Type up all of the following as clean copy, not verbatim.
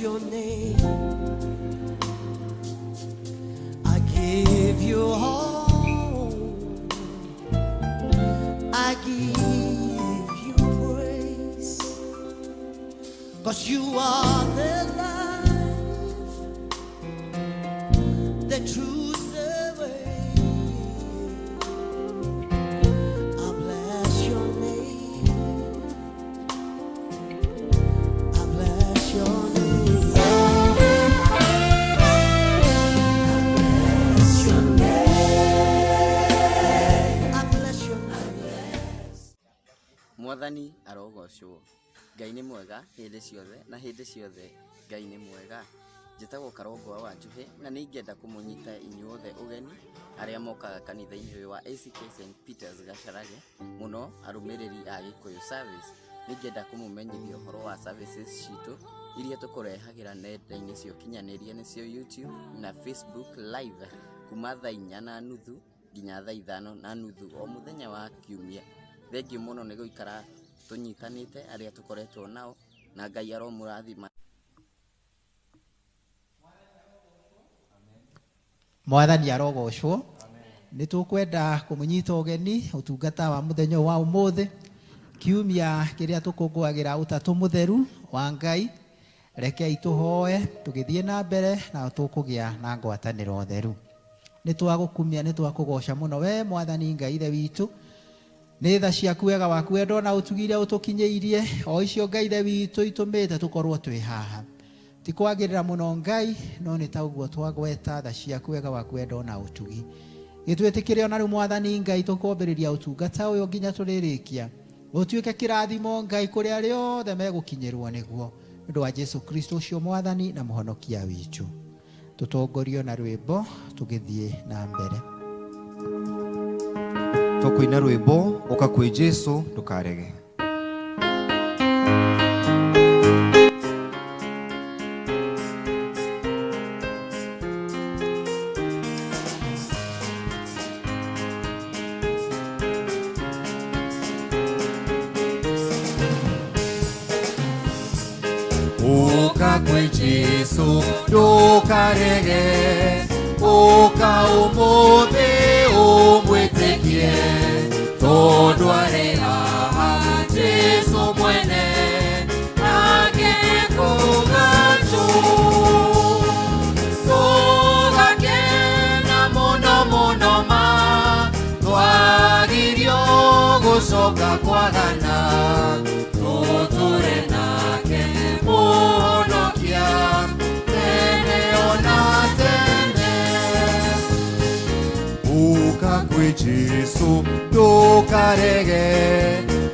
Your name. I give you all. I give you praise. 'Cause you are the life, the truth, the way. I bless your name. I bless your name. Bless your name. I bless your name. Mwathani arogocwo. Ngai nĩ mwega hĩndĩ ciothe na hĩndĩ ciothe Ngai nĩ mwega. Njĩtagwo Karongwa wa Njuhĩ na nĩ ingĩenda kũmũnyita inyuothe ũgeni arĩa mokaga kanitha-inĩ ũyũ wa ACK St Peters Gacharage, mũno arũmĩrĩri a Gĩkũyũ Service. Nĩ ingĩenda kũmũmenyithia ũhoro wa services citũ iria tũkũrehagĩra nenda-inĩ cia ũkinyanĩria, nĩcio YouTube na Facebook Live, kuma thaa 4:30 nginya thaa 5:30 o mũthenya wa kiumia. Thengiũ mũno nĩ gũikara tũnyitanĩte arĩa tũkoretwo nao, na Ngai aromũrathima. Mwathani arogocwo. Nĩ tũkwenda kũmũnyita ũgeni ũtungata wa mũthenya ũyũ wa ũmũthĩ, kiumia kĩrĩa tũkũngũagĩra Ũtatũ Mũtheru wa Ngai. Rekei tũhoe tũgĩthiĩ na mbere na tũkũgĩa na ngwatanĩro theru. Nĩ twagũkumia, nĩ twakũgoca mũno we Mwathani Ngai Ithe witũ, nĩ tha ciaku, wega waku, wendo na ũtugi iria ũtũkinyĩirie, o icio Ngai Ithe witũ itũmĩte tũkorwo twĩ haha. Ti kwagĩrĩra mũno Ngai, no nĩ ta ũguo twagweta tha ciaku, wega waku, wendo na ũtugi. Gĩtwĩtĩkĩre ona rĩu, Mwathani Ngai, tũkwambĩrĩria ũtungata ũyũ nginya tũrĩrĩkia, ũtuĩke kĩrathimo Ngai kũrĩ arĩa othe megũkinyĩrwo nĩguo, nĩ ũndũ wa Jesu Kristo ũcio Mwathani na Mũhonokia witũ. Tũtongorio na rwĩmbo tũgĩthiĩ na mbere. Tũkũina rwĩmbo "Ũka kwĩ Jesu Ndũkarege". Ũka kwĩ Jesu ndũkarege, ũka ũmũthĩ ũmwĩtĩkie, tondũ arĩ haha Jesu mwene nake kuga njũ. Tũgakena mũno mũno ma, twagirio gũcoka kwagana, tũtũre nake Mũhonokia tene ona tene. Ũka kwĩ Jesu ndũkarege,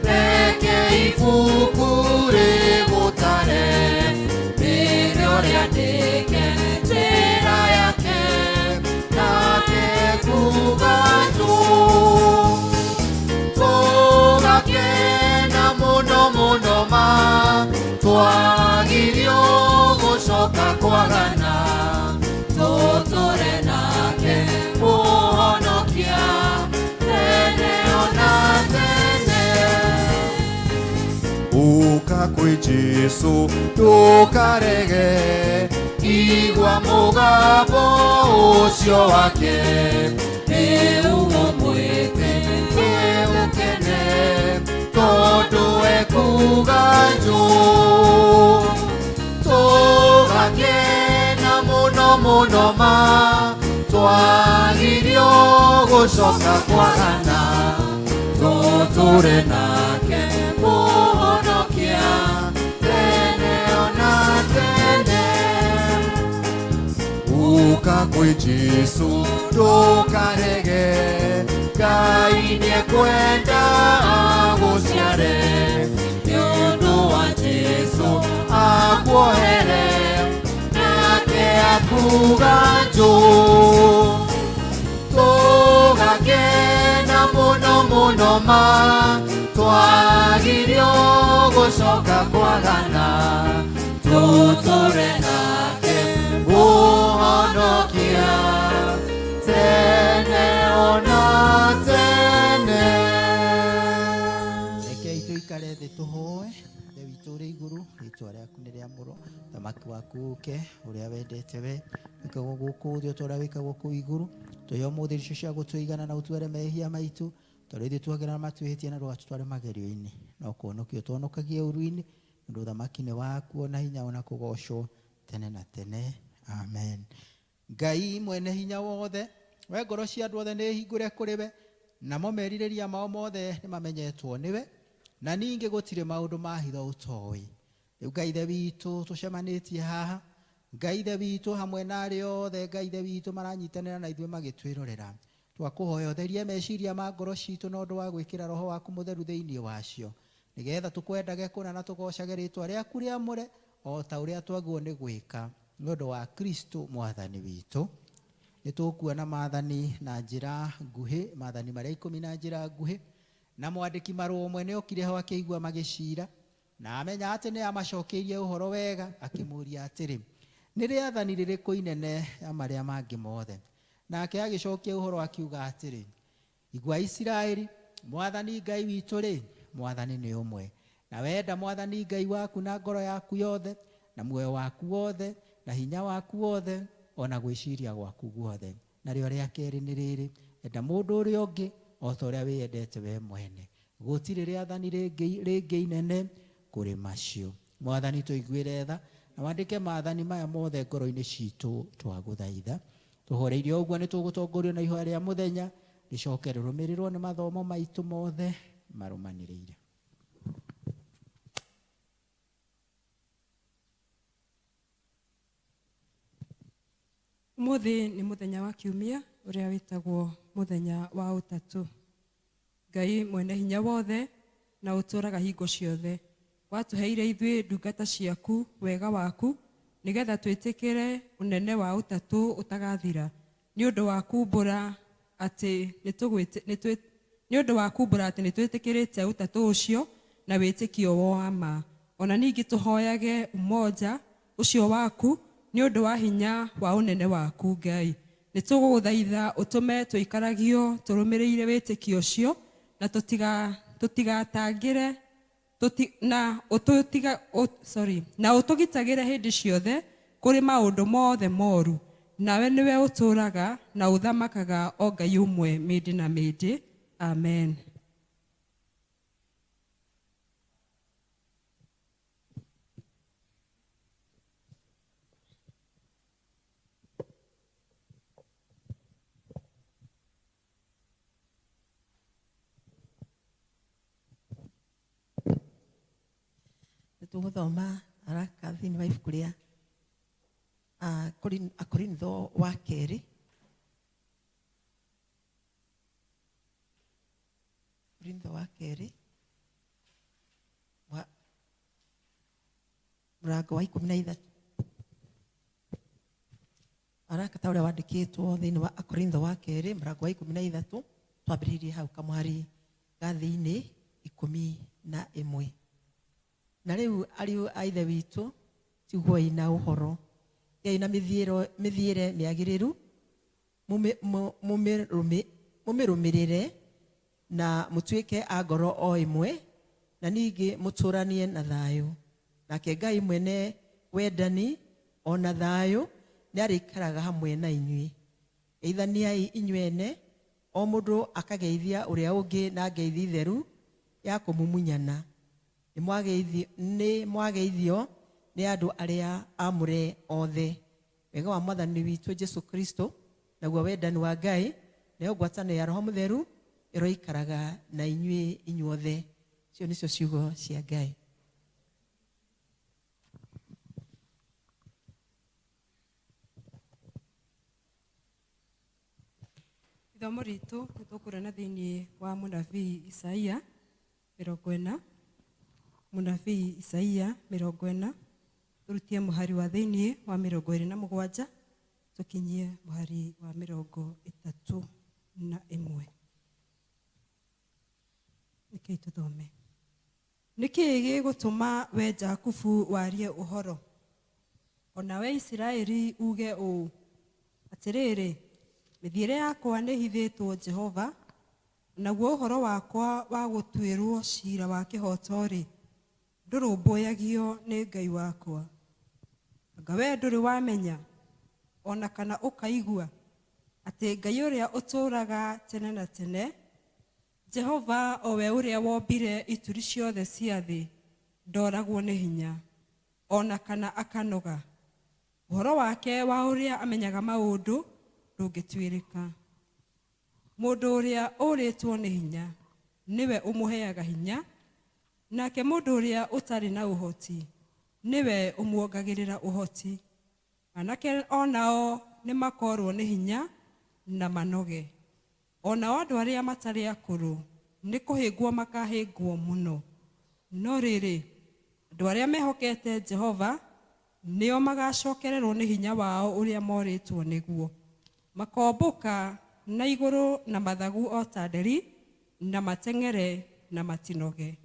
reke ibuku rĩgũtare, nĩrĩo rĩandĩke njĩra yake, nake kuga njũ. Tũgakena mũno mũno ma, twagirio gũcoka kwagana, tũtũre nake Mũhonokia tene ona tene. Ũka kwĩ Jesu ndũkarege, igua mũgambo ũcio wake, rĩu ũmwĩte ũkene, tondũ ekuga njũ. Tũgakena mũno mũno ma, twagirio gũcoka kwagana, tũtũre nake Mũhonokia tene ona tene. Ũka kwĩ Jesu ndũkarege, Ngai nĩekwenda agũciare, nĩ ũndũ wa Jesu akuohere, nake akuga njũ. Tũgakena mũno mũno ma, twagirio gũcoka kwagana, tũtũre nake Mũhonokia tene ona tene. Rekei tũikare thĩ tũhoe. Ithe witũ ũrĩ igũrũ, rĩtwa Rĩtwa rĩaku nĩ rĩamũrwo, ũthamaki waku ũke, ũrĩa wendete we wĩkagwo gũkũ thĩ o ta ũrĩa wĩkagwo kũu igũrũ. Tũhe ũmũthĩ irio cia gũtũigana, na ũtuohere mehia maitũ tondũ ithuĩ tuohagĩra arĩa matwĩhĩtie, na ndũgatũtware magerio-inĩ, no kũhonokia ũtũhonokagie ũũru-inĩ, nĩ ũndũ ũthamaki nĩ waku, ona hinya, ona kũgocwo tene na tene. Amen. Ngai mwene hinya wothe, we ngoro cia andũ othe nĩ hingũre kũrĩ we, namo merirĩria mao mothe nĩ mamenyetwo nĩwe, na ningĩ gũtirĩ maũndũ ma hitho ũtoĩ. Rĩu Ngai Ithe witũ, tũcemanĩtie haha, Ngai Ithe witũ hamwe na arĩa othe Ngai Ithe witũ maranyitanĩra na ithuĩ magĩtwĩrorera, twakũhoya ũtherie meciria ma ngoro citũ na ũndũ wa gwĩkĩra Roho waku Mũtheru thĩinĩ wacio, nĩgetha tũkwendage kũna na tũgocage rĩtwa rĩaku rĩamũre o ta ũrĩa twagĩrĩirwo nĩ gwĩka, nĩ ũndũ wa Kristo Mwathani witũ. Nĩ tũkuona maathani na njĩra nguhĩ, maathani marĩa ikũmi na njĩra nguhĩ. Na mwandĩki marũa ũmwe nĩ okire ho akĩigua magĩcira, na amenya atĩ nĩ amacokeirie ũhoro wega, akĩmũũria atĩrĩ, nĩ rĩathani rĩrĩkũ inene ya marĩa mangĩ mothe? Nake agĩcokia ũhoro akiuga atĩrĩ, igua Isiraeli, Mwathani Ngai witũ-rĩ, Mwathani nĩ ũmwe. Na wenda Mwathani Ngai waku na ngoro yaku yothe, na muoyo waku wothe, na hinya waku wothe, o na gwĩciria gwaku guothe. Narĩo rĩa kerĩ nĩ rĩrĩ, enda mũndũ ũrĩa ũngĩ o ta ũrĩa wĩyendete we mwene. Gũtirĩ rĩathani rĩngĩ inene kũrĩ macio. Mwathani tũiguĩre tha, na wandĩke maathani maya mothe ngoro-inĩ citũ twagũthaitha. Tũhoreirie ũguo nĩ tũgũtongorio na ihoya rĩa mũthenya, rĩcoke rĩrũmĩrĩrwo nĩ mathomo maitũ mothe marũmanĩrĩire. Ũmũthĩ nĩ mũthenya wa kiumia ũrĩa wĩtagwo mũthenya wa ũtatũ. Ngai mwene hinya wothe na ũtũũraga hingo ciothe, watũheire ithuĩ ndungata ciaku wega waku nĩgetha twĩtĩkĩre ũnene wa ũtatũ ũtagathira, nĩ ũndũ wa kumbũra atĩ nĩ ũndũ wa kumbũra atĩ nĩ twĩtĩkĩrĩte ũtatũ ũcio na wĩtĩkio wa ma. Ona ningĩ tũhoyage umoja ũcio waku nĩ ũndũ wa hinya wa ũnene waku. Ngai, nĩ tũgũgũthaitha ũtũme tũikaragio tũrũmĩrĩire wĩtĩkio ũcio na tũtigatangĩre na ũtũtiga sorry, na ũtũgitagĩre hĩndĩ ciothe kũrĩ maũndũ mothe moru. Nawe nĩwe ũtũũraga na ũthamakaga o Ngai ũmwe mĩndĩ na mĩndĩ. Amen. Tũgũthoma haraka thĩinĩ wa ibuku rĩa Akorintho wa kerĩ, Korintho wa kerĩ wa mũrango wa 13, haraka ta ũrĩa wandĩkĩtwo thĩinĩ wa Akorintho wa kerĩ mũrango wa 13, twambĩrĩirie hau kamũhari ga thĩinĩ 11. Na rĩu ariũ a Ithe witũ, tiguoi na ũhoro, gĩai na mĩthiĩre mĩagĩrĩru, mũmĩrũmĩrĩre na mũtuĩke a ngoro o ĩmwe, na ningĩ mũtũũranie na thayũ. Nake Ngai mwene wendani o na thayũ nĩarĩikaraga hamwe na inyuĩ. Geithaniai inyuene, o mũndũ akageithia ũrĩa ũngĩ na ngeithi theru ya kũmumunyana. Nĩ mwageithio nĩ andũ arĩa aamũre othe. Wega wa Mwathani witũ Jesu Kristo, naguo wendani wa Ngai, nayo ngwatanĩro ya Roho Mũtheru ĩroikaraga na inyuĩ inyuothe. Icio nĩcio ciugo cia Ngai. Ithomo ritũ nĩ tũkũrona thĩinĩ wa mũnabii Isaia 40, mũnabii Isaia 40, tũrutie mũhari wa thĩinĩ wa 27 tũkinyie mũhari wa 31. Nĩkĩĩ tũthome? Nĩkĩĩ gĩgũtũma we Jakubu warie ũhoro, ona we Isiraeli uge ũũ, atĩrĩrĩ, mĩthiĩre yakwa nĩhithĩtwo Jehova, naguo ũhoro wakwa wa gũtuĩrwo ciira wa kĩhooto-rĩ, Ndũrũmbũyagio nĩ Ngai wakwa. Anga wee ndũrĩ wamenya, o na kana ũkaigua, atĩ Ngai ũrĩa ũtũũraga tene na tene, Jehova o we ũrĩa wombire ituri ciothe cia thĩ, ndoragwo nĩ hinya, o na kana akanoga? Ũhoro wake wa ũrĩa amenyaga maũndũ ndũngĩtuĩrĩka. Mũndũ ũrĩa ũũrĩtwo nĩ hinya, nĩwe ũmũheaga hinya, nake mũndũ ũrĩa ũtarĩ na ũhoti, nĩwe ũmuongagĩrĩra ũhoti. Anake o nao nĩmakoorwo nĩ hinya na manoge, o nao andũ arĩa matarĩ akũrũ nĩ kũhĩngwo makahĩngwo mũno. No rĩrĩ, andũ arĩa mehokete Jehova nĩo magacokererwo nĩ hinya wao ũrĩa morĩtwo nĩguo. Makombũka na igũrũ na mathagu o ta nderi, na mateng'ere na matinoge.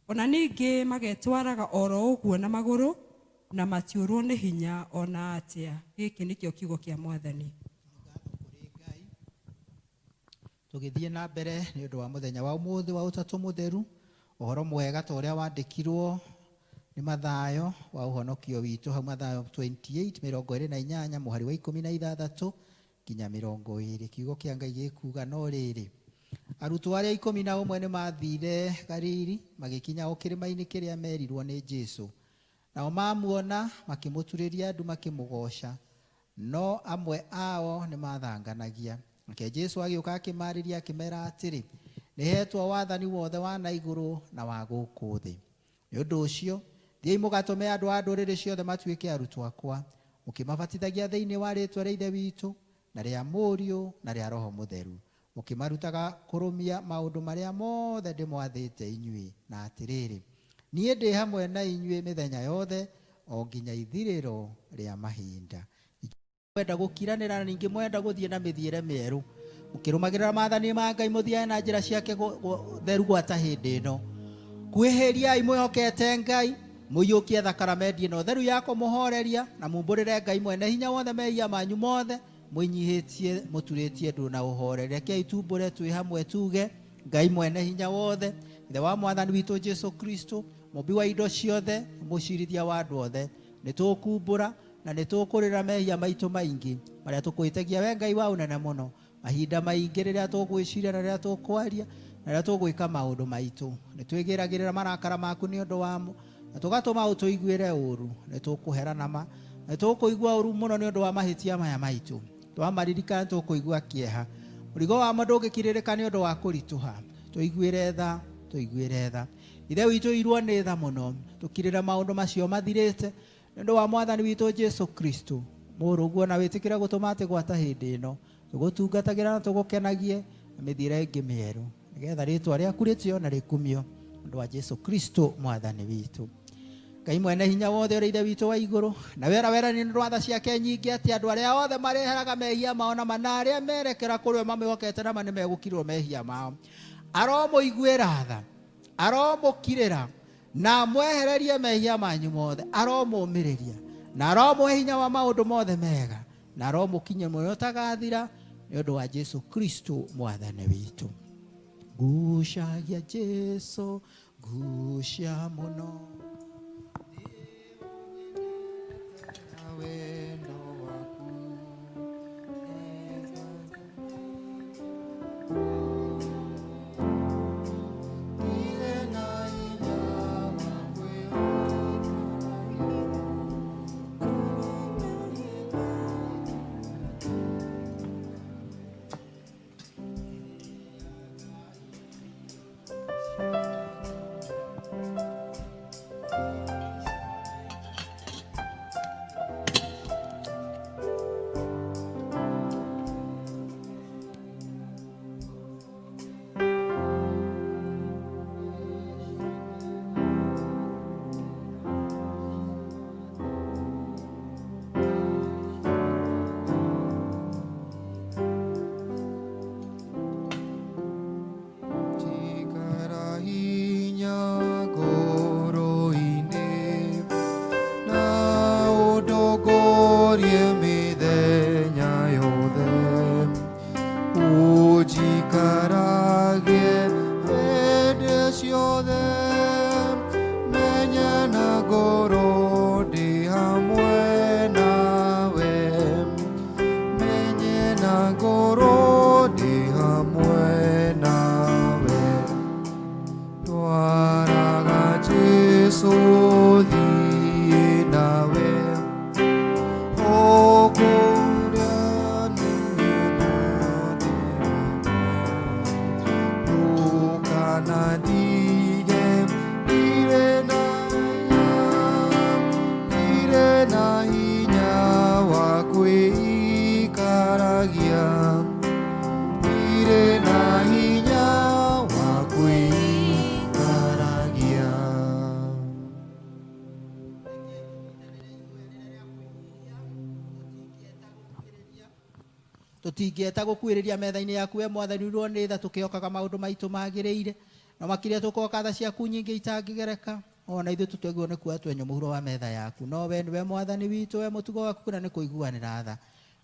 O na ningĩ magetwaraga o ro ũguo na magũrũ, na matiũrwo nĩ hinya o na atĩa. Gĩkĩ nĩkĩo kiugo kĩa Mwathani. Tũgĩthiĩ na mbere nĩ ũndũ wa mũthenya wa ũmũthĩ wa Ũtatũ Mũtheru, ũhoro mwega ta ũrĩa wandĩkirwo nĩ Mathayo wa ũhonokio witũ hau Mathayo 28 28 mũhari wa 16 nginya 20. Kiugo kĩa Ngai gĩkuga no rĩrĩ, arutwo arĩa 11 nĩ maathire Galili, magĩkinya o kĩrĩma-inĩ kĩrĩa merirwo nĩ Jesu. Nao mamuona makĩmũturĩria ndu makĩmũgooca, no amwe ao nĩ maathanganagia. Nake Jesu agĩũka akĩmaarĩria akĩmeera atĩrĩ, Nĩ heetwo wathani wothe wa na igũrũ na wa gũkũ thĩ. Nĩ ũndũ ũcio, thiĩi mũgatũme andũ a ndũrĩrĩ ciothe matuĩke arutwo akwa, mũkĩmabatithagia thĩinĩ wa rĩĩtwa rĩa Ithe witũ, na rĩa Mũriũ, na rĩa Roho Mũtheru, mũkĩmarutaga kũrũmia maũndũ marĩa mothe ndĩmwathĩte inyuĩ, na atĩrĩrĩ, niĩ ndĩ hamwe na inyuĩ mĩthenya yothe, o nginya ithirĩro rĩa mahinda. Mwenda gũkiranĩra na ningĩ mwenda gũthiĩ na mĩthiĩre mĩerũ, mũkĩrũmagĩrĩra maathani ma Ngai, mũthiage na njĩra ciake theru gwata hĩndĩ ĩno. Kuhĩhĩriai mwĩhokete Ngai, mũiyũkie thakaramendi ĩno theru ya kũmũhoreria, na mumbũrĩre Ngai mwene hinya wothe mehia manyu mothe, mwĩnyihĩtie mũturĩtie ndu na ũhoreri. Rekei tumbũre twĩ hamwe tuge, Ngai mwene hinya wothe, Ithe wa Mwathani witũ Jesu Kristo, mũmbi wa indo ciothe, mũcirithia wa andũ othe, nĩ tũkumbũra na nĩ tũkũrĩra mehia maitũ maingĩ marĩa tũkwĩtagia we Ngai wa ũnene mũno mahinda maingĩ rĩrĩa tũgwĩciria na rĩrĩa tũkwaria na rĩrĩa tũgwĩka maũndũ maitũ. Nĩ twĩgĩragĩrĩra marakara maku nĩ ũndũ wamo na tũgatũma ũtũiguĩre ũru. Nĩ tũkũhera nama na nĩ tũkũigua ũru mũno nĩ ũndũ wa mahĩtia maya maitũ. Twamaririkana nĩ tũkũigua kĩeha. Mũrigo wamo ndũngĩkirĩrĩka nĩ ũndũ wa kũritũha. Tũiguĩre tha, tũiguĩre tha. Ithe witũ irwo nĩ tha mũno, tũkirĩre maũndũ macio mathirĩte nĩ ũndũ wa Mwathani witũ Jesu Kristo. Mũrũguo na wĩtĩkĩre gũtũma atĩ gwata hĩndĩ ĩno tũgũtungatagĩra na tũgũkenagie na mĩthiĩre ĩngĩ mĩerũ, nĩgetha rĩĩtwa rĩaku rĩtĩo na rĩkumio ũndũ wa Jesu Kristo Mwathani witũ. Ngai mwene hinya wothe ũrĩa Ithe witũ wa igũrũ, na wera wera nĩ ũndũ wa tha ciake nyingĩ atĩ andũ arĩa othe mareheraga mehia mao na mana arĩa merekera kũrĩ we mamwĩhokete na ma nĩ megũkirĩrwo mehia mao. Aromũiguĩra tha, aromũkirĩra na amwehererie mehia manyu mothe, aromũmĩrĩria na aromũhe hinya wa maũndũ mothe mega, na aromũkinyia muoyo ũtagathira nĩ ũndũ wa Jesu Kristo Mwathani witũ. Ngucagia Jesu, ngucia mũno. Wendo waku. Chikarahinya ngoro-inĩ na ũndongorie mĩthenya yothe, ũnjikaragie hĩndĩ ciothe, menye Ndwaraga Jesu thiĩ nawe o kũrĩa niĩ ndũkanandige ndirĩ na hinya ndirĩ na hinya wa kwĩikaragia ndirĩ na hinya wa kwĩikaragia. Tũtingĩeta gũkuĩrĩria metha-inĩ yaku we Mwathani urwo nĩ tha tũkĩhokaga maũndũ maitũ magĩrĩire no makĩria tũkoka tha ciaku nyingĩ itangĩgereka ona ithuĩ tũtwagĩrĩirwo nĩ kuoya twenywo mũhuro wa metha yaku no we nĩwe Mwathani witũ we mũtugo waku na nĩ kũiguanĩra tha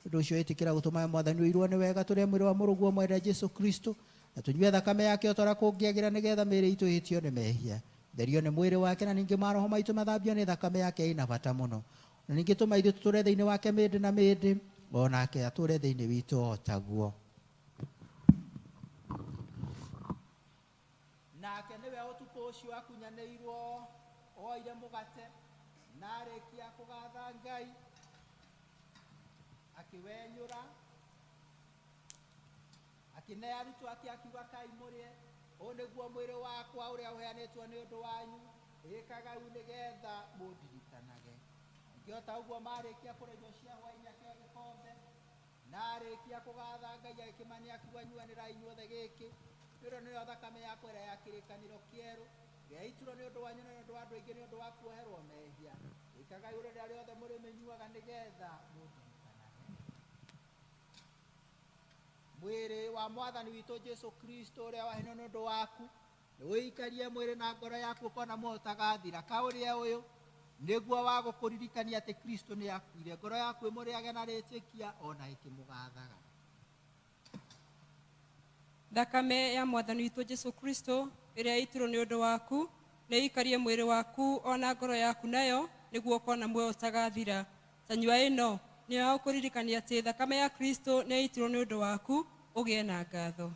ũndũ ũcio ĩtĩkĩra gũtũma we Mwathani ũirwo nĩ wega tũrĩe mwĩrĩ wa mũrũguo mwende Jesu Kristo na tũnyue thakame yake o ta ũrĩa kũngĩagĩra nĩgetha mĩĩrĩ itũ ĩhĩtio nĩ mehia therio nĩ mwĩrĩ wake na ningĩ maroho maitũ mathambio nĩ thakame yake ĩna bata mũno na ningĩ tũma ithuĩ tũtũre thĩinĩ wake mĩndĩ na mĩndĩ o nake atũre thĩinĩ witũ o taguo. Nake nĩwe ũtukũ ũcio akunyanĩirwo oire mũgate na arĩkia kũgatha Ngai akĩwenyũra akĩne arutwo ake akiuga kai mũrĩe ũũ nĩguo mwĩrĩ wakwa ũrĩa ũheanĩtwo nĩ ũndũ wanyu ĩkagai nĩgetha mũndirikanage. Ningĩ o ta ũguo marĩkia kũrĩa irio cia hwaĩ-inĩ akĩoya gĩkombe na arĩkia kũgatha Ngai agĩkĩmania akiuga nyuanĩrai inyuothe gĩkĩ nĩ ũndũ nĩyo thakame yakwa ĩrĩa ya kĩrĩkanĩro kĩerũ ĩrĩa yaitirwo nĩ ũndũ wanyu na nĩ ũndũ wa andũ aingĩ nĩ ũndũ wa kuoherwo mehia ĩkagai ũrĩa rĩrĩa rĩothe mũrĩmĩnyuaga nĩgetha mũndirikanage. Mwĩrĩ wa Mwathani witũ Jesu Kristo ũrĩa waheanirwo nĩ ũndũ waku nĩwĩikarie mwĩrĩ na ngoro yaku ũkona muoyo ũtagathira kaũrĩe ũyũ nĩguo wa gũkũririkania atĩ Kristo nĩ akuire ngoro yaku ĩmũrĩage na rĩtĩkia ona ĩkĩmũgathaga. Thakame ya Mwathani witũ Jesu Kristo ĩrĩa yaitirwo nĩ ũndũ waku nĩ ĩikarie mwĩrĩ waku ona ngoro yaku nayo nĩguo ũkona muoyo ũtagathira. Tanyua ĩno nĩyo ya gũkũririkania atĩ thakame ya Kristo nĩ yaitirwo nĩ ũndũ waku ũgĩe na ngatho.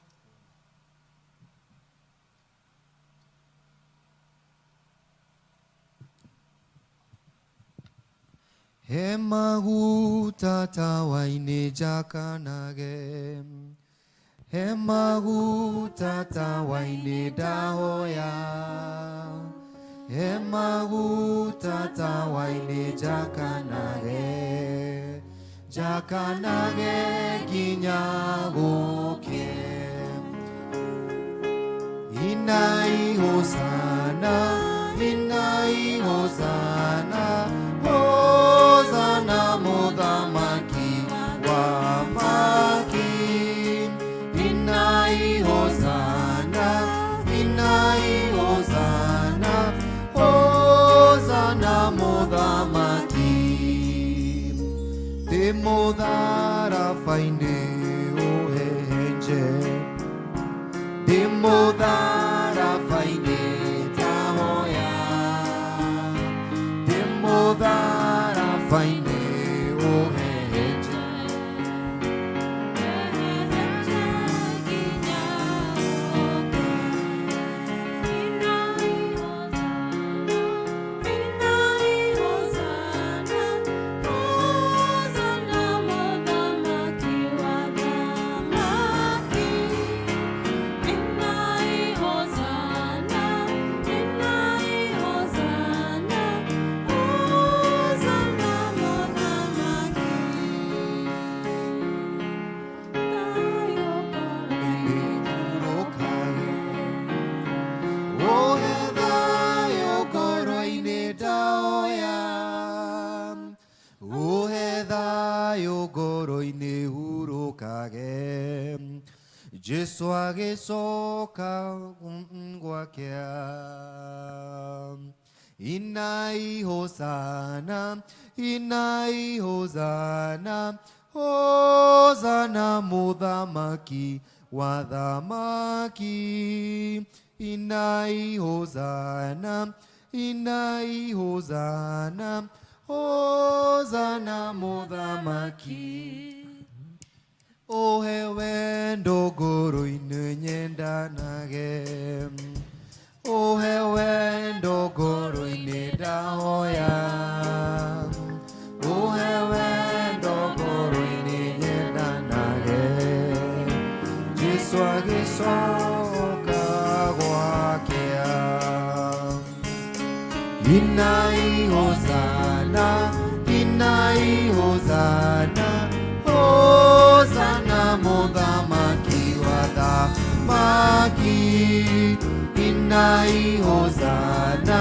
He maguta tawa-inĩ njakanage he maguta tawa-inĩ ndahoya he maguta tawa-inĩ njakanage njakanage nginya gũkĩe. Inai hosana, inai hosana, hosana muthamaki wa maki. Inai hosana, inai hosana, hosana muthamaki. Ndĩ mũtharaba-inĩ ũhehenje ndĩ mũtharaba-inĩ ndahoya ndĩ mũtharaba-inĩ ũhehenje. Ũhe thayũ ngoro-inĩ ndahoya ũhe thayũ ngoro-inĩ hurũkage Jesu agĩcoka gwake inai hosana inai hosana hosana muthamaki wa thamaki inai hosana inai hosana hosana muthamaki ũhe wendo ngoro-inĩ nyendanage Ũhe wendo ngoro-inĩ ndahoya. Ũhe wendo ngoro-inĩ nyendanage. Jesu agĩcoka gwakĩa. Inai hosana, inai hosana, hosana mũthamaki wa thamaki. Inai hosana,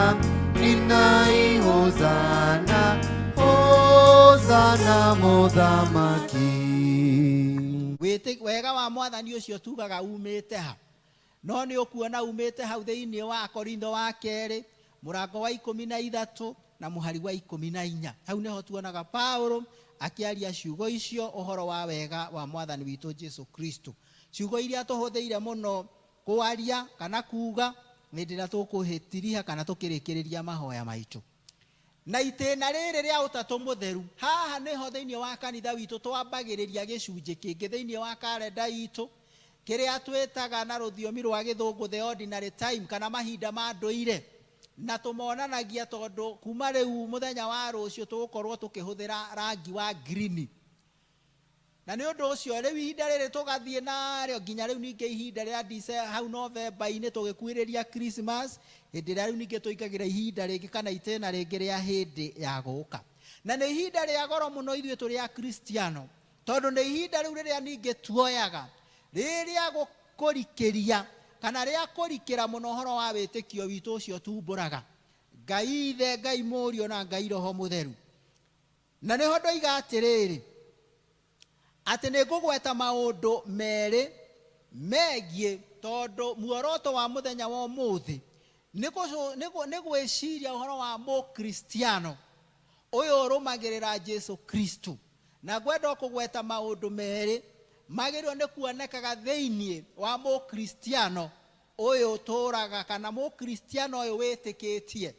inai hosana, hosana mũthamaki. Wega wa mwathani ũcio tugaga umĩte ha? No nĩ ũkuona umĩte hau thĩinĩ wa Korintho wa kerĩ mũrango wa 13 na mũhari wa 14. Hau nĩho tuonaga Paulo akĩaria ciugo icio ũhoro wa wega wa mwathani witũ Jesu Kristo, ciugo iria tũhũthĩire mũno kwaria kana kuga hĩndĩ ĩrĩa tũkũhĩtiriha kana tũkĩrĩkĩrĩria mahoya maitũ. Na itĩna rĩrĩ rĩa ũtatũ mũtheru, haha nĩho thĩinĩ wa kanitha witũ twambagĩrĩria gĩcunjĩ kĩngĩ thĩinĩ wa karenda itũ kĩrĩa twĩtaga na rũthiomi rwa gĩthũngũ the ordinary time, kana mahinda ma ndũire, na tũmonanagia tondũ kuma rĩu mũthenya wa rũciũ tũgũkorwo tũkĩhũthĩra rangi wa green. Na nĩ ũndũ ũcio rĩu ihinda rĩrĩ tũgathiĩ narĩo nginya rĩu ningĩ ihinda rĩa hau Novemba-inĩ tũgĩkuhĩrĩria Christmas, hĩndĩ ĩrĩa rĩu ningĩ tũingagĩra ihinda rĩngĩ kana itĩna rĩngĩ rĩa hĩndĩ ya gũka. Na nĩ ihinda rĩa goro mũno ithuĩ tũrĩ Akristiano, tondũ nĩ ihinda rĩu rĩrĩa ningĩ tuoyaga rĩrĩa gũkũrikĩria kana rĩa kũrikĩra mũno ũhoro wa wĩtĩkio witũ ũcio tumbũraga Ngai Ithe, Ngai Mũriũ na Ngai Roho Mũtheru. Na nĩho ndoiga atĩrĩrĩ, atĩ nĩ ngũgweta maũndũ merĩ megiĩ, tondũ muoroto wa mũthenya wa ũmũthĩ nĩ gwĩciria ũhoro wa mũkristiano ũyũ ũrũmagĩrĩra Jesu Kristo. Na ngwenda kũgweta maũndũ merĩ magĩrĩirwo nĩ kuonekaga thĩinĩ wa mũkristiano ũyũ ũtũraga, kana mũkristiano ũyũ wĩtĩkĩtie,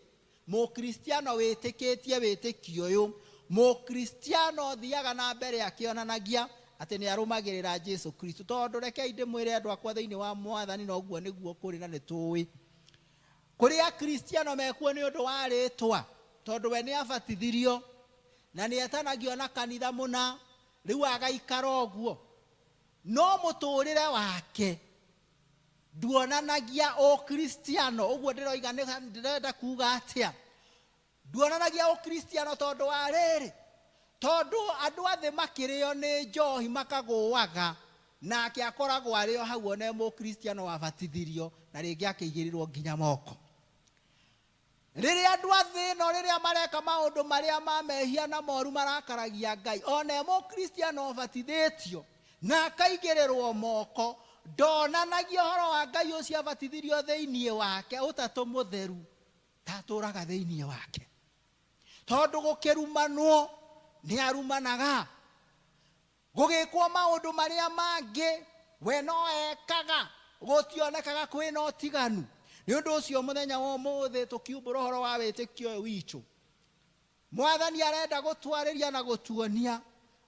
mũkristiano wĩtĩkĩtie wĩtĩkio ũyũ, mũkristiano ũthiaga na mbere akĩonanagia atĩ nĩ arũmagĩrĩra Jesu Kristo. Tondũ rekei ndĩmwĩre andũ akwa thĩinĩ wa mwathani, na ũguo nĩguo kũrĩ na nĩ tũĩ kũrĩ akristiano mekuo nĩ ũndũ wa rĩtwa, tondũ we nĩ abatithirio na nĩ etanagio na kanitha mũna, rĩu agaikara ũguo, no mũtũrĩre wake nduonanagia ũkristiano. Ũguo ndĩroiga ndĩrenda kuga atĩa? Nduonanagia ũkristiano tondũ wa rĩrĩ, tondũ andũ a thĩ makĩrĩo nĩ njohi makagũaga, nake akoragwo arĩ o hau one mũkristiano wabatithirio na rĩngĩ akĩigĩrĩrwo nginya moko. Rĩrĩa andũ a thĩ ĩno rĩrĩa mareka maũndũ marĩa ma mehia na moru marakaragia Ngai, one mũkristiano ũbatithĩtio na akaigĩrĩrwo moko, ndonanagia ũhoro wa Ngai ũcio abatithirio thĩinĩ wake ũtatũ mũtheru tatũraga thĩinĩ wake, tondũ gũkĩrumanwo nĩ arumanaga, gũgĩkwo maũndũ marĩa mangĩ we no ekaga, gũtionekaga kwĩna ũtiganu. Nĩ ũndũ ũcio mũthenya wa ũmũthĩ tũkiumbũra ũhoro wa wĩtĩkio ũyũ witũ, mwathani arenda gũtwarĩria na gũtuonia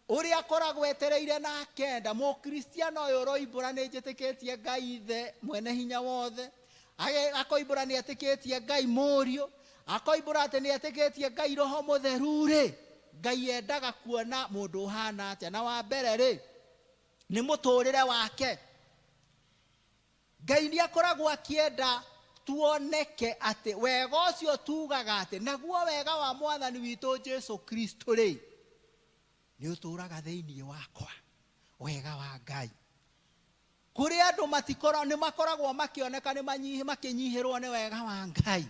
ũrĩa akoragwo etereire na akenda mũkristiano ũyũ ũroimbũra nĩ njĩtĩkĩtie Ngai Ithe mwene hinya wothe, akoimbũra nĩ etĩkĩtie Ngai Mũriũ, akoimbũra atĩ nĩ etĩkĩtie Ngai Roho Mũtheru rĩ, Ngai endaga kuona mũndũ ũhana atĩa? Na wa mbere rĩ, nĩ mũtũrĩre wake. Ngai nĩ akoragwo akĩenda tuoneke atĩ wega ũcio tugaga atĩ naguo wega wa mwathani witũ Jesu Kristo rĩ, nĩ ũtũraga thĩinĩ wakwa, wega wa Ngai. Kũrĩ andũ nĩ makoragwo makĩoneka nĩ makĩnyihĩrwo nĩ wega wa Ngai.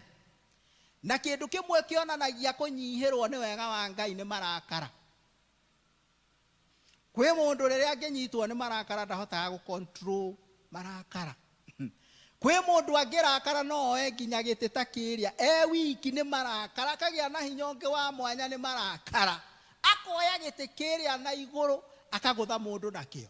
Na kĩndũ kĩmwe kĩonanagia kũnyihĩrwo nĩ wega wa Ngai nĩ marakara. Kwĩ mũndũ rĩrĩa angĩnyitwo nĩ marakara ndahotaga gũ-control marakara. Kwĩ mũndũ angĩrakara no oe nginya gĩtĩ ta kĩrĩa e wiki nĩ marakara, akagĩa na hinya ũngĩ wa mwanya nĩ marakara, akoya gĩtĩ kĩrĩa na igũrũ akagũtha mũndũ nakĩo.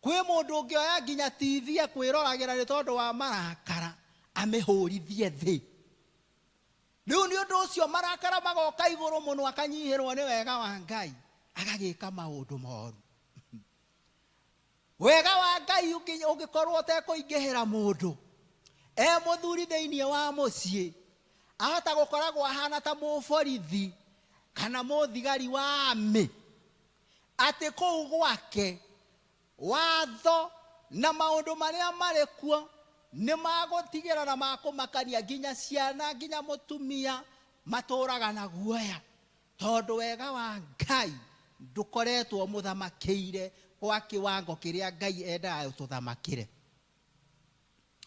Kwĩ mũndũ ũngĩoya nginya TV ekwĩroragĩra nĩ tondũ wa marakara amĩhũrithie thĩ. Rĩu nĩ ũndũ ũcio marakara magoka igũrũ mũno, akanyihĩrwo nĩ wega wa Ngai, agagĩka maũndũ moru. Wega wa Ngai ũngĩkorwo ũtekũingĩhĩra mũndũ, E mũthuri thĩinĩ wa mũciĩ ahota gũkoragwo ahana ta mũborithi kana mũthigari wa army, atĩ kũu gwake watho na maũndũ marĩa marĩ kuo nĩ magũtigĩra na makũmakania, nginya ciana nginya mũtumia matũraga na guoya, tondũ wega wa Ngai ndũkoretwo mũthamakĩire gwa kĩwango kĩrĩa Ngai endaga tũthamakĩre.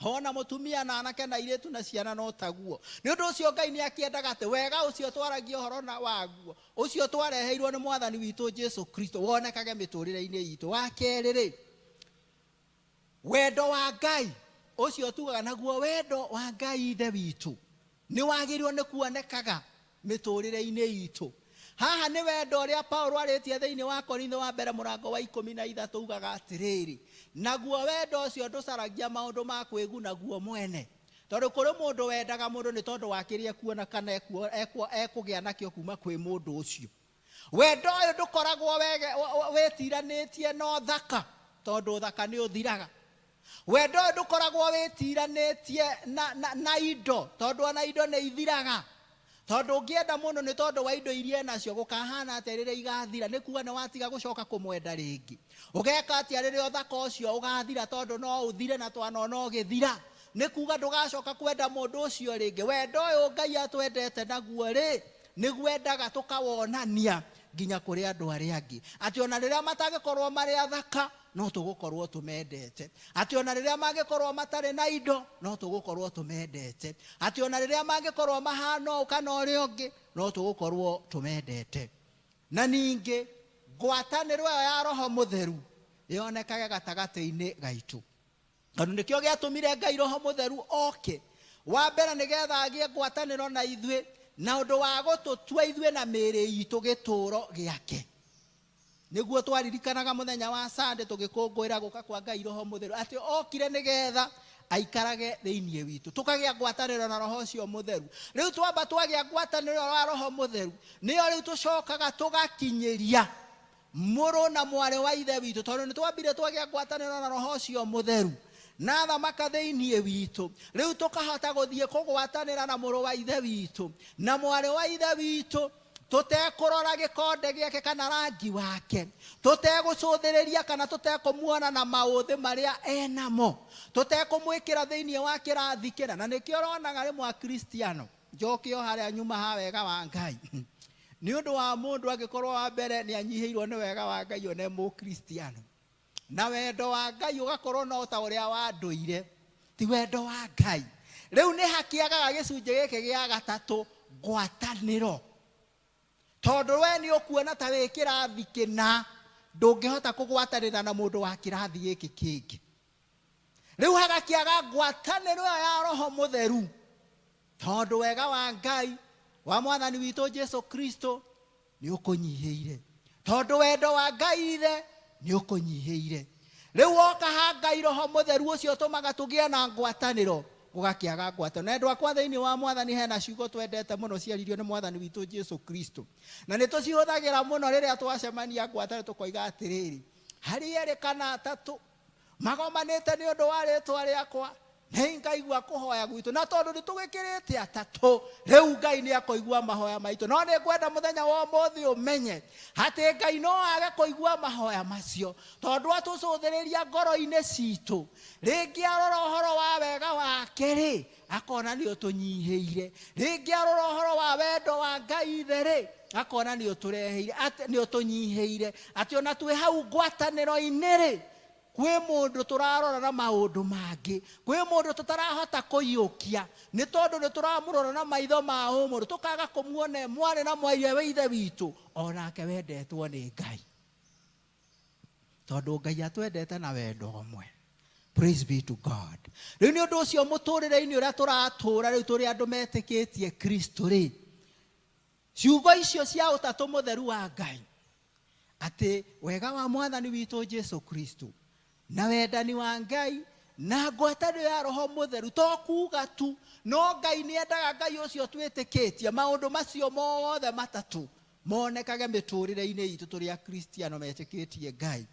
Hona mũtumia na anake na airĩtu na ciana no taguo. Nĩ ũndũ ũcio Ngai nĩ akĩendaga atĩ wega ũcio twaragia ũhoro na waguo, ũcio twareheirwo nĩ Mwathani witũ Jesu Kristo, wonekage mĩtũrĩre-inĩ itũ. Wa kerĩ rĩ, wendo wa Ngai ũcio tugaga naguo, wendo wa Ngai Ithe witũ nĩ wagĩrĩirwo nĩ kuonekaga mĩtũrĩre-inĩ itũ. Haha nĩ wendo ũrĩa Paulo arĩtie thĩinĩ wa Korintho wa mbere mũrango wa 13, ugaga atĩrĩrĩ, naguo wendo ũcio ndũcaragia maũndũ ma kwĩguna guo mwene. Tondũ kũrĩ mũndũ wendaga mũndũ nĩ tondũ wa kĩrĩa ekuona kana ekũgĩa nakĩo kuma kwĩ mũndũ ũcio. Wendo ũyũ ndũkoragwo wĩtiranĩtie na ũthaka, tondũ ũthaka nĩ ũthiraga. Wendo ũyũ ndũkoragwo wĩtiranĩtie na indo, tondũ ona indo nĩ ithiraga. Tondũ ũngĩenda mũndũ nĩ tondũ wa indo iria enacio, gũkahana atĩa rĩrĩa igathira? Nĩ kuga nĩ watiga gũcoka kũmwenda rĩngĩ. Ũgeka atĩa rĩrĩa ũthaka ũcio ũgathira, tondũ no ũthire na twanona ũgĩthira? Nĩ kuga ndũgacoka kwenda mũndũ ũcio rĩngĩ. Wendo ũyũ Ngai atwendete naguo rĩ, nĩguo endaga tũkawonania nginya kũrĩ andũ arĩa angĩ, atĩ ona rĩrĩa matangĩkorwo marĩ athaka, no tũgũkorwo tũmendete, atĩ ona rĩrĩa mangĩkorwo matarĩ na indo, no tũgũkorwo tũmendete, atĩ ona rĩrĩa mangĩkorwo mahana ũũ kana ũrĩa ũngĩ, no tũgũkorwo tũmendete. Na ningĩ ngwatanĩro ĩyo ya Roho Mũtheru yonekage gatagatĩ-inĩ gaitũ, tondũ nĩkĩo gĩatũmire Ngai Roho Mũtheru oke wa mbere, nĩgetha agĩe ngwatanĩro na ithuĩ na ũndũ wa gũtũtua ithuĩ na mĩĩrĩ itũ gĩtũũro gĩake. Nĩguo twaririkanaga mũthenya wa Sunday tũgĩkũngũĩra gũka kwa Ngai Roho Mũtheru, atĩ okire nĩgetha aikarage thĩinĩ witũ, tũkagĩa ngwatanĩro na Roho ũcio Mũtheru. Rĩu twamba twagĩa ngwatanĩro wa Roho Mũtheru, nĩyo rĩu tũcokaga tũgakinyĩria mũrũ na mwarĩ wa Ithe witũ, tondũ nĩ twambire twagĩa ngwatanĩro na Roho ũcio Mũtheru na thamaka thĩinĩ witũ. Rĩu tũkahota gũthiĩ kũgwatanĩra na mũrũ wa Ithe witũ na mwarĩ wa Ithe witũ, tũtekũrora gĩkonde gĩake kana rangi wake, tũtegũcũthĩrĩria kana tũtekũmuona na maũthĩ marĩa enamo, tũtekũmwĩkĩra thĩinĩ wa kĩrathi kĩna. Na nĩkĩo ũronaga rĩmwe Akristiano, njoke o harĩa nyuma ha wega wa Ngai, nĩ ũndũ wa mũndũ angĩkorwo wa mbere nĩ anyihĩirwo nĩ wega wa Ngai one mũkristiano, na wendo wa Ngai ũgakorwo no ta ũrĩa wa ndũire, ti wendo wa Ngai. Rĩu nĩ hakĩagaga gĩcunjĩ gĩkĩ gĩa gatatũ, ngwatanĩro, tondũ we nĩ ũkuona ta wĩ kĩrathi kĩna, ndũngĩhota kũgwatanĩra na mũndũ wa kĩrathi gĩkĩ kĩngĩ. Rĩu hagakĩaga ngwatanĩro ĩyo ya Roho Mũtheru, tondũ wega wa Ngai wa Mwathani witũ Jesu Kristo nĩ ũkũnyihĩire, tondũ wendo wa Ngai Ithe nĩ ũkũnyihĩire. Rĩu woka ha Ngai Roho Mũtheru ũcio ũtũmaga tũgĩe na ngwatanĩro, gũgakĩaga ngwatanĩro. Na endwa akwa thĩinĩ wa Mwathani, hena ciugo twendete mũno ciaririo nĩ Mwathani witũ Jesu Kristo, na nĩ tũcihũthagĩra mũno rĩrĩa twacemania ngwatanĩro, tũkoiga atĩrĩrĩ, harĩ erĩ kana atatũ magomanĩte nĩ ũndũ wa rĩtwa rĩakwa, nĩ ngaigua kũhoya gwitũ. Na tondũ nĩ tũgĩkĩrĩte atatũ, rĩu Ngai nĩ akũigua mahoya maitũ. No nĩ ngwenda mũthenya wa ũmũthĩ ũmenye atĩ Ngai no age kũigua mahoya macio, tondũ atũcũthĩrĩria ngoro-inĩ citũ, rĩngĩ arora ũhoro wa wega wake rĩ, akona nĩ ũtũnyihĩire, rĩngĩ arora ũhoro wa wendo wa Ngai Ithe rĩ, akona nĩ ũtũreheire, nĩ ũtũnyihĩire, atĩ ona twĩ hau ngwatanĩro-inĩ rĩ, kwĩ mũndũ tũrarora na maũndũ mangĩ, kwĩ mũndũ tũtarahota kũiyũkia, nĩ tondũ nĩ tũramũrora na maitho ma ũmũndũ, tũkaga kũmuona mwarĩ na mwaire wa Ithe witũ, onake wendetwo nĩ Ngai, tondũ Ngai atwendete na wendo ũmwe. Praise be to God. Rĩu nĩ ũndũ ũcio mũtũrĩre-inĩ ũrĩa tũratũra rĩu tũrĩ andũ metĩkĩtie Kristo rĩ, ciugo icio cia ũtatũ mũtheru wa Ngai, atĩ wega wa Mwathani witũ Jesu Kristo na wendani wa Ngai na ngwatanĩro ya Roho Mũtheru, to kuga tu, no Ngai nĩ endaga Ngai ũcio twĩtĩkĩtie maũndũ macio mothe matatũ monekage mĩtũrĩre-inĩ itũ tũrĩ Akristiano metĩkĩtie Ngai,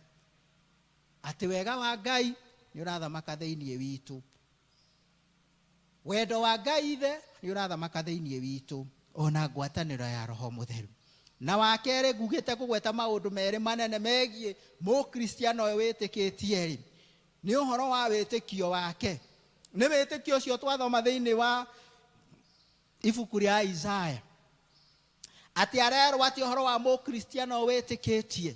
atĩ wega wa Ngai nĩ ũrathamaka thĩinĩ witũ. Wendo wa Ngai Ithe nĩ ũrathamaka thĩinĩ witũ, ona ngwatanĩro ya Roho Mũtheru. Na wa kerĩ, ngugĩte kũgweta maũndũ merĩ manene megiĩ Mũkristiano ũyũ wĩtĩkĩtie rĩ, nĩ ũhoro wa wĩtĩkio wake. Nĩ wĩtĩkio ũcio twathoma thĩinĩ wa ibuku rĩa Isaya, atĩ arerwo atĩ ũhoro wa Mũkristiano wĩtĩkĩtie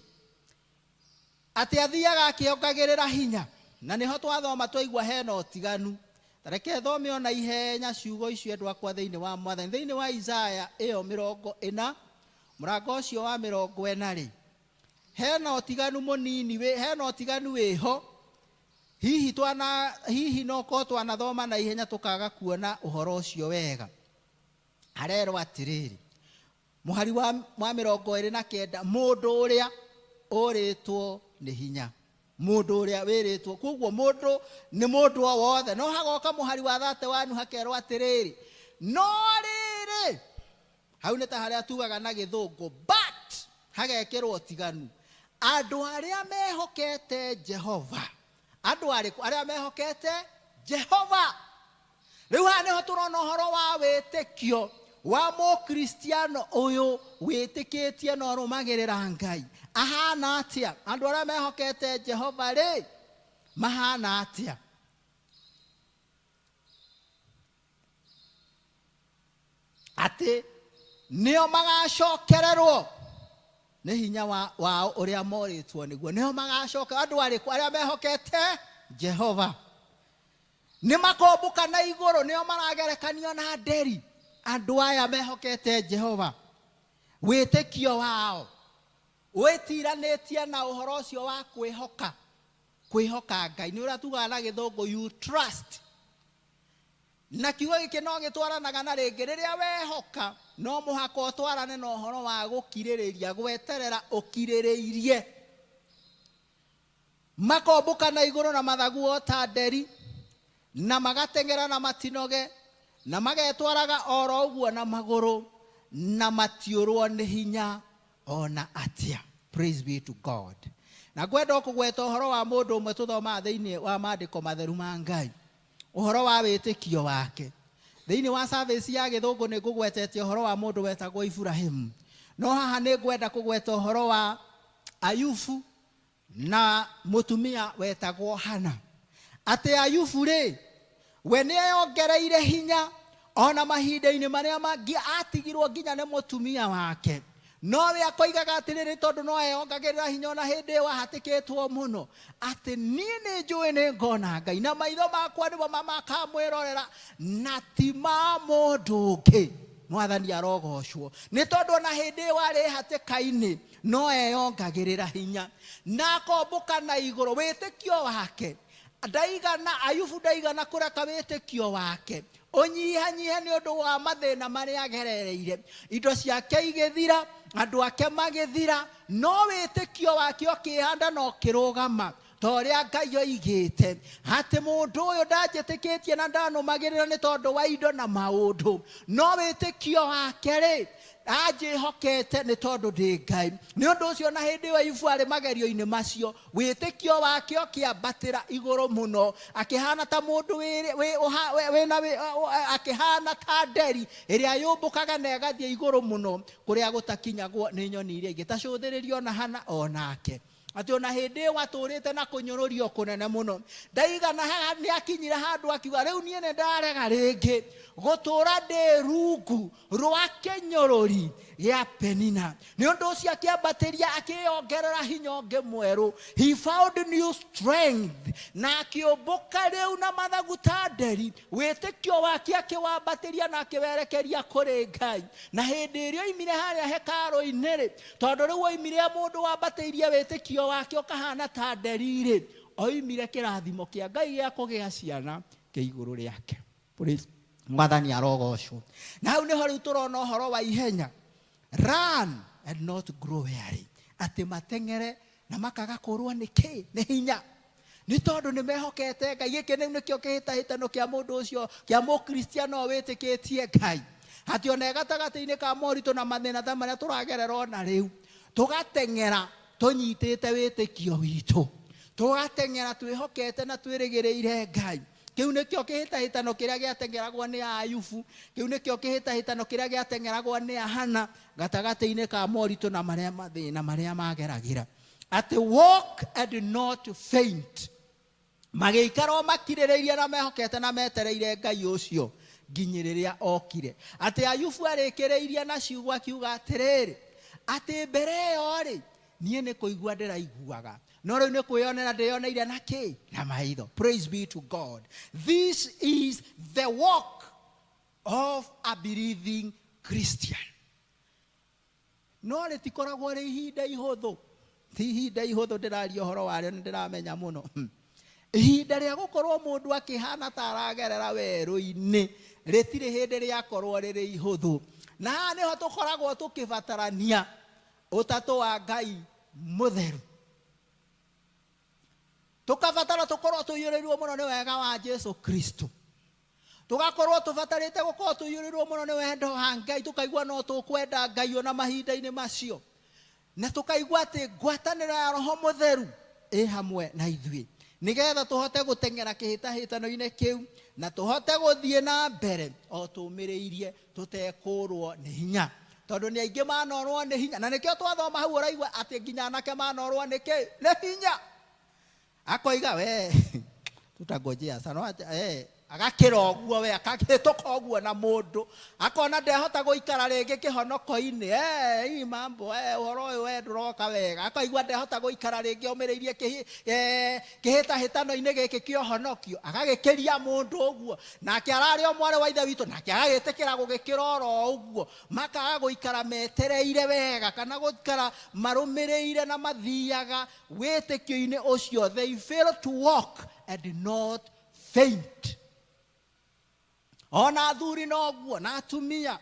atĩ athiaga akĩongagĩrĩra hinya. Na nĩho twathoma twaigua hena ũtiganu. Ta reke thome ona ihenya ciugo icio, endwa akwa thĩinĩ wa Mwathani. Thĩinĩ wa Isaya ĩyo 40, mũrango ũcio wa 40 rĩ, hena ũtiganu mũnini, hena ũtiganu wĩho. Hihi twana, hihi no korwo twanathoma na ihenya tũkaga kuona ũhoro ũcio wega. Arerwo atĩrĩrĩ, mũhari wa 29, mũndũ ũrĩa ũrĩtwo nĩ hinya, mũndũ ũrĩa wĩrĩtwo, koguo mũndũ nĩ mũndũ o wothe. No hagoka mũhari wa 31 hakerwo atĩrĩrĩ, no rĩrĩ, hau nĩ ta harĩa tugaga na gĩthũngũ, but hagekĩrwo ũtiganu. Andũ arĩa mehokete Jehova, andũ arĩkũ arĩa mehokete Jehova? Rĩu haha nĩho tũrona ũhoro wa wĩtĩkio wa Mũkristiano ũyũ wĩtĩkĩtie na ũrũmagĩrĩra Ngai. Ahana atĩa? Andũ arĩa mehokete Jehova rĩ, mahana atĩa? Atĩ nĩo magacokererwo nĩ hinya wao ũrĩa morĩtwo nĩguo. Nĩo magacoka. Andũ arĩkũ arĩa mehokete Jehova? Nĩ makombũka na igũrũ, nĩo maragerekanio na nderi. Andũ aya mehokete Jehova, wĩtĩkio wao wĩtiranĩtie na ũhoro ũcio wa kwĩhoka, kwĩhoka Ngai. Nĩ ũrĩa tugaga na gĩthũngũ, you trust. Na kiugo gĩkĩ no gĩtwaranaga na rĩngĩ, rĩrĩa wehoka no mũhaka ũtwarane na ũhoro wa gũkirĩrĩria, gweterera ũkirĩrĩirie. Makombũka na igũrũ na mathagu o ta nderi, na magateng'era na matinoge, na magetwaraga oro ũguo na magũrũ, na matiũrwo nĩ hinya ona atĩa. Praise be to God. Na ngwenda kũgweta ũhoro wa mũndũ ũmwe tũthomaga thĩinĩ wa maandĩko matheru ma Ngai, ũhoro wa wĩtĩkio wake. Thĩinĩ wa service ya gĩthũngũ nĩ ngũgwetete ũhoro wa mũndũ wetagwo Ibrahimu, no haha nĩ ngwenda kũgweta ũhoro wa Ayubu na mũtumia wetagwo Hana. Atĩ Ayubu rĩ, we nĩ eyongereire hinya ona mahinda-inĩ marĩa mangĩ atigirwo nginya nĩ mũtumia wake. No we akoigaga atĩrĩrĩ, tondũ no eyongagĩrĩra hinya ona hĩndĩ ĩyo ahatĩkĩtwo mũno, atĩ niĩ nĩ njũĩ nĩ ngona Ngai na maitho makwa nĩmo makamwĩrorera na ti ma mũndũ ũngĩ. Mwathani arogocwo, nĩ tondũ ona hĩndĩ ĩyo arĩ hatĩka-inĩ no eyongagĩrĩra hinya na akombũka na igũrũ. Wĩtĩkio wake ndaigana, Ayubu ndaigana kũreka wĩtĩkio wake ũnyihanyihe nĩ ũndũ wa mathĩna marĩa agerereire. Indo ciake igĩthira, andũ ake magĩthira, no wĩtĩkio wake ũkĩhanda na ũkĩrũgama ta ũrĩa Ngai oigĩte, atĩ mũndũ ũyũ ndanjĩtĩkĩtie na ndanũmagĩrĩra nĩ tondũ wa indo na maũndũ, no wĩtĩkio wake rĩ, anjĩhokete nĩ tondũ ndĩ Ngai. Nĩ ũndũ ũcio na hĩndĩ ĩyo Ayubu arĩ magerio-inĩ macio, wĩtĩkio wake ũkĩambatĩra igũrũ mũno, akĩhana ta mũndũ wĩna, akĩhana ta nderi ĩrĩa yũmbũkaga na ĩgathiĩ igũrũ mũno kũrĩa gũtakinyagwo nĩ nyoni iria ingĩ. Ta cũthĩrĩria ona Hana onake, atĩ ona hĩndĩ ĩyo atũrĩte na kũnyũrũrio kũnene mũno, ndaigana, nĩ akinyire handũ akiuga, rĩu niĩ nĩ ndarega rĩngĩ gũtũra ndĩ rungu rwa kĩnyũrũri gĩa Penina. Nĩ ũndũ ũcio akĩambatĩria, akĩyongerera hinya ũngĩ mwerũ. He found new strength, na akĩũmbũka rĩu na mathagu ta nderi. Wĩtĩkio wake akĩwambatĩria na akĩwerekeria kũrĩ Ngai. Na hĩndĩ ĩrĩa oimire harĩa hekarũ-inĩ rĩ, tondũ rĩu oimire mũndũ wambatĩirie wĩtĩkio wake ũkahana ta nderi rĩ, oimire kĩrathimo kĩa Ngai gĩa kũgĩa ciana kĩ igũrũ rĩake. Praise Mwathani arogocwo. Na hau nĩho rĩu tũrona ũhoro wa ihenya, run and not grow weary, atĩ mateng'ere na makaga kũrwo nĩ kĩ? Nĩ hinya, nĩ tondũ nĩ mehokete Ngai. Gĩkĩ nĩu nĩkĩo kĩhĩtahĩtano kĩa mũndũ ũcio, kĩa Mũkristiano wĩtĩkĩtie Ngai, atĩ ona gatagatĩ-inĩ ka moritũ na mathĩna ta marĩa tũragerera ona rĩu, tũgateng'era tũnyitĩte wĩtĩkio witũ, tũgateng'era twĩhokete na twĩrĩgĩrĩire Ngai. Kĩu nĩkĩo kĩhĩtahĩtano kĩrĩa gĩateng'eragwo nĩ Ayubu, kĩu nĩkĩo kĩhĩtahĩtano kĩrĩa gĩateng'eragwo nĩ Hana gatagatĩ-inĩ ka moritũ na marĩa mathĩna marĩa mageragĩra, atĩ walk and not faint. Magĩikara o makirĩrĩirie na mehokete na metereire Ngai ũcio nginya rĩrĩa okire. Atĩ Ayubu arĩkĩrĩirie na ciugo akiuga atĩrĩrĩ, atĩ mbere ĩyo-rĩ, niĩ nĩ kũigua ndĩraiguaga, no rĩu nĩ kwĩyonera ndĩyoneire na kĩ? Na maitho. Praise be to God. This is the walk of a believing Christian. No rĩtikoragwo rĩ ihinda ihũthũ, ti ihinda ihũthũ ndĩraria ũhoro warĩo nĩ ndĩramenya mũno. Ihinda rĩa gũkorwo mũndũ akĩhana ta aragerera werũ-inĩ rĩtirĩ hĩndĩ rĩakorwo rĩrĩ ihũthũ. Na haha nĩho tũkoragwo tũkĩbatarania ũtatũ wa Ngai mũtheru. Tũkabatara tũkorwo tũiyũrĩirwo mũno nĩ wega wa Jesu Kristo. Tũgakorwo tũbatarĩte gũkorwo tũiyũrĩrwo mũno nĩ wendo wa Ngai, tũkaigua no tũkwenda Ngai ona mahinda-inĩ macio, na tũkaigua atĩ ngwatanĩro ya Roho Mũtheru ĩ hamwe na ithuĩ, nĩgetha tũhote gũteng'era kĩhĩtahĩtano-inĩ kĩu na tũhote gũthiĩ na mbere o tũmĩrĩirie tũtekũrwo nĩ hinya, tondũ nĩ aingĩ manorwo nĩ hinya. Na nĩkĩo twathoma hau ũraigua atĩ nginya anake manorwo nĩ kĩ? Nĩ hinya. Akoiga we tutangojea sana, wacha, agakĩra ũguo we, akahĩtũka ũguo na mũndũ akona ndehota gũikara rĩngĩ kĩhonoko-inĩ. Hii mambo, ũhoro ũyũ we ndũroka wega. Akaigua ndehota gũikara rĩngĩ omĩrĩirie kĩhĩtahĩtano-inĩ gĩkĩ kĩa ũhonokio, agagĩkĩria mũndũ ũguo, nake ararĩ o mwarĩ wa ithe witũ, nake agagĩtĩkĩra gũgĩkĩra oro ũguo. Makaga gũikara metereire wega, kana gũikara marũmĩrĩire na mathiaga wĩtĩkio-inĩ ũcio. They fail to walk and not faint. Ona athuri noguo na atumia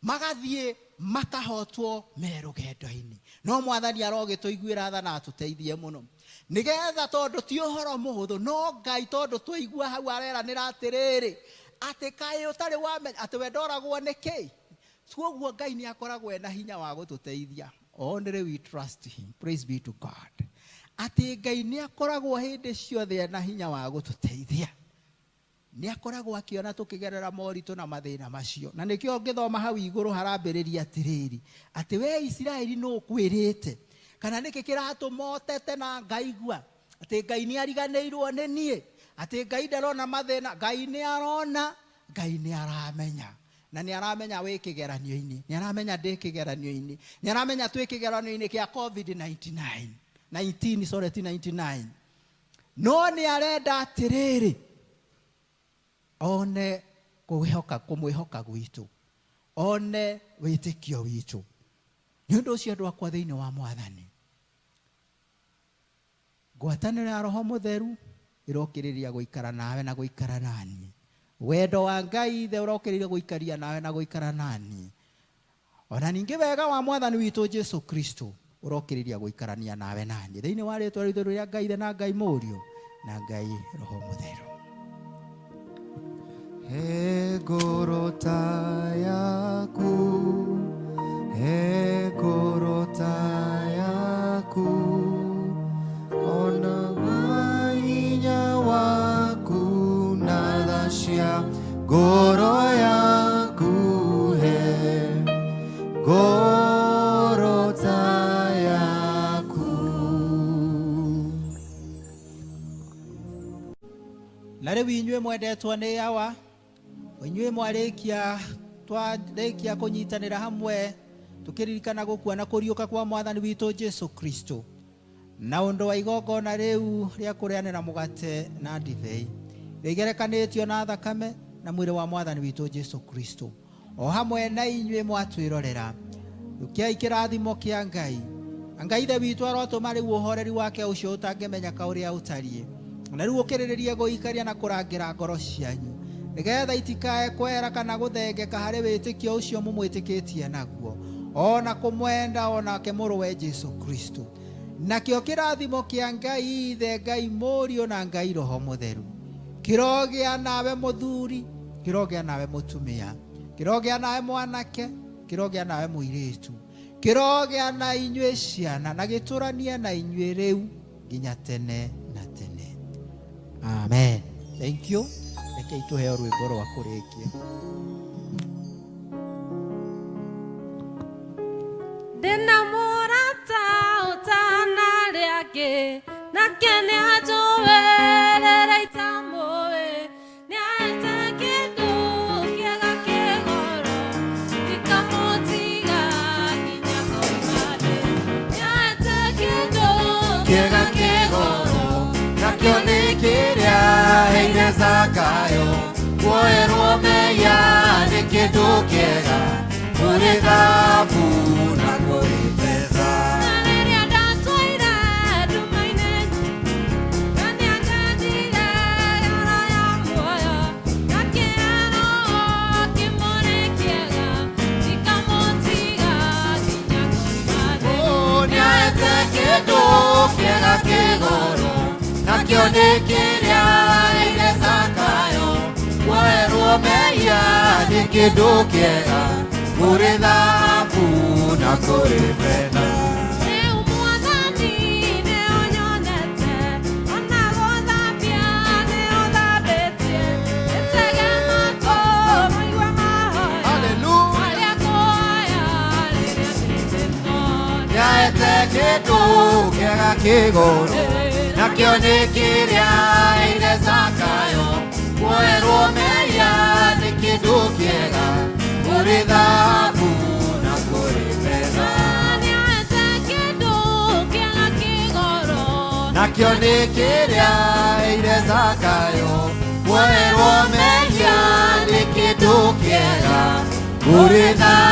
magathiĩ makahotwo me rũgendo-inĩ. No Mwathani arogĩtũiguĩra tha na atũteithie mũno, nĩgetha tondũ ti ũhoro mũhũthũ, no Ngai tondũ twaigua hau areranĩra atĩrĩrĩ, atĩ kaĩ ũtarĩ wamenya atĩ we ndoragwo nĩ kĩ. Kwoguo Ngai nĩ akoragwo ena hinya wa gũtũteithia. Only we trust him. Praise be to God. Atĩ Ngai nĩ akoragwo hĩndĩ ciothe ena hinya wa gũtũteithia. Nĩ akoragwo akĩona tũkĩgerera moritũ na mathĩna macio. Na nĩkĩo ũngĩthoma hau igũrũ harambĩrĩria atĩrĩrĩ, atĩ we Isiraeli nũ ũkwĩrĩte? Kana nĩkĩ kĩratũma ũtete na ngaigua atĩ Ngai nĩ ariganĩirwo nĩ niĩ? Atĩ Ngai ndarona mathĩna? Ngai nĩ arona, Ngai nĩ aramenya. Na nĩ aramenya wĩ kĩgeranio-inĩ, nĩ aramenya ndĩ kĩgeranio-inĩ, nĩ aramenya twĩ kĩgeranio-inĩ kĩa COVID-99, 19, sorry, ti 99. No nĩ arenda atĩrĩrĩ, one kwĩhoka, kũmwĩhoka gwitũ, one wĩtĩkio witũ. Nĩ ũndũ ũcio andũ akwa thĩinĩ wa Mwathani, ngwatanĩro ya Roho Mũtheru ĩrokĩrĩria gũikara nawe na gũikara naniĩ. Wendo wa Ngai Ithe ũrokĩrĩria gũikaria nawe na gũikara naniĩ. Ona ningĩ wega wa Mwathani witũ Jesu Kristo ũrokĩrĩria gũikarania nawe naniĩ. Thĩinĩ wa rĩtwa rĩtheru rĩa Ngai Ithe na Ngai Mũriũ na Ngai Roho Mũtheru. He ngoro ta yaku, he ngoro ta yaku, ona hinya waku na tha cia ngoro yaku, he ngoro ta yaku. Na rĩu inyuĩ mwendetwo nĩ Awa, inyuĩ mwarĩkia twarĩkia kũnyitanĩra hamwe tũkĩririkana gũkua na kũriũka kwa Mwathani witũ Jesu Kristo, na ũndũ wa igongona rĩu rĩa kũrĩanĩra mũgate na ndibei rĩgerekanĩtio na thakame na mwĩrĩ wa Mwathani witũ Jesu Kristo, o hamwe na inyuĩ mwatwĩrorera, rũkiai kĩrathimo kĩa Ngai. Ngai Ithe witũ arotũma rĩu ũhoreri wake ũcio ũtangĩmenyeka ũrĩa ũtariĩ, na rĩu ũkĩrĩrĩrie gũikaria na kũrangĩra ngoro cianyu, nĩgetha itikae kwehera kana gũthengeka harĩ wĩtĩkio ũcio mũmwĩtĩkĩtie naguo, o na kũmwenda o nake mũrũwe Jesu Kristo. Nakĩo kĩrathimo kĩa Ngai Ithe, Ngai Mũriũ na Ngai Roho Mũtheru kĩrogĩa nawe mũthuri, kĩrogĩa nawe mũtumia, kĩrogĩa nawe mwanake, kĩrogĩa nawe mũirĩtu, kĩrogĩa na inyuĩ ciana, na gĩtũranie na inyuĩ rĩu nginya tene na tene. Amen. Thank you. Rekei tũheo rwĩmbo rwa kũrĩkia. Ndĩna mũrata ũtanarĩ angĩ, nake nĩanjũĩ rĩrĩa itamũĩ. Nĩaete kĩndũ kĩega kĩgoro, ndikamũtiga nginya ngoima thĩ. Nĩaete kĩndũ Kĩega kĩgoro nakĩo nĩ kĩrĩa heire Zakayo kuoerwo mehia nĩ kĩndũ kĩega kũrĩ thahabu na kũrĩ betha. Na rĩrĩa ndatũire nduma-inĩ na nĩanjendire ngoro ya muoyo, ngakĩrwo kĩmũrĩ kĩega, ndikamũtiga nginya ngoima thĩ. Nĩaete kĩndũ kĩega kĩgoro nakĩo nĩ kĩrĩa heire Zakayo kuoerwo mehia nĩ kĩndũ kĩega kũrĩ thahabu na kũrĩ betha. Rĩu Mwathani nĩũnyonete, ona gũthambia nĩũthambĩtie. Ĩtege matũ maigue mahoya, marĩa ngũhoya rĩrĩa ndĩ thĩna. Nĩaete kĩndũ kĩega kĩgoro nakĩo nĩ kĩrĩa heire Zakayo kuoerwo mehia nĩ kĩndũ kĩega kũrĩ thahabu na kũrĩ betha. Nĩaete kĩndũ kĩega kĩgoro, Nakĩo nĩ kĩrĩa heire Zakayo kuoerwo mehia nĩ kĩndũ kĩega kũrĩ thahabu.